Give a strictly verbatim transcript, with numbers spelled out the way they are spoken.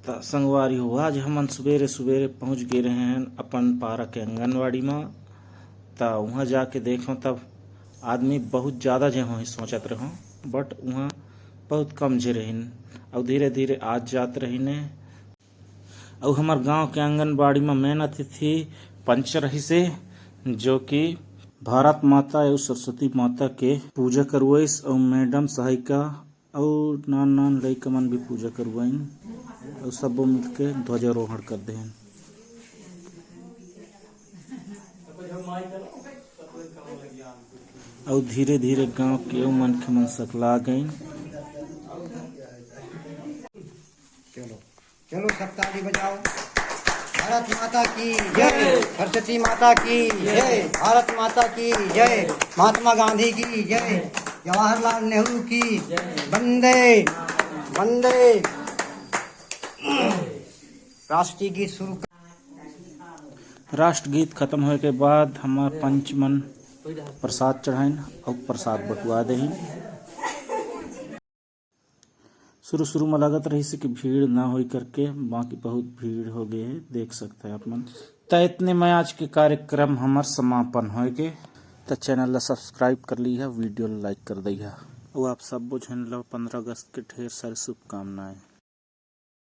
त संगवारी हो, आज हमन सुबेरे सुबेरे पहुँच गे रहे हन अपन पारा के आंगनबाड़ी म। त उहाँ जाके देखों तब आदमी बहुत ज़्यादा जे होही सोचत रहों, but उहाँ बहुत कम जे रहिन। अउ धीरे धीरे आज जात रहिन हे। अउ हमर गांव के आंगनबाड़ी म main अतिथि पंच रहिसे, जो कि भारत माता अउ सरस्वती माता के पूजा करवाइस अउ madam सहायिका अउ नान नान लइका मन भी पूजा करवाइन अउ सबो मिलके ध्वजारोहण कर देहन। अउ धीरे धीरे गांव के अउ मनखे मन सकला गइन। चलो, चलो, सब ताली बजाओ। भारत माता की जय, सरस्वती माता की जय, भारत माता की जय, महात्मा गांधी की जय, जवाहरलाल नेहरू की वंदे, वंदे। राष्ट्रीय गीत शुरू कर। राष्ट्रगीत खत्म होए के बाद हमर पंच मन प्रसाद चढ़ाइन अउ प्रसाद बंटवा देहिन। शुरू-शुरू म लगत रहिस कि भीड़ ना होई करके, बाकी बहुत भीड़ हो गे हे, देख सकत हे आप मन। त इतने में आज के कार्यक्रम हमर समापन होए गे। त channel ला subscribe कर लिहा, video ला like कर दिहा। अउ आप सबो झन ला पंद्रह अगस्त के ढेर सारी शुभकामनाएं।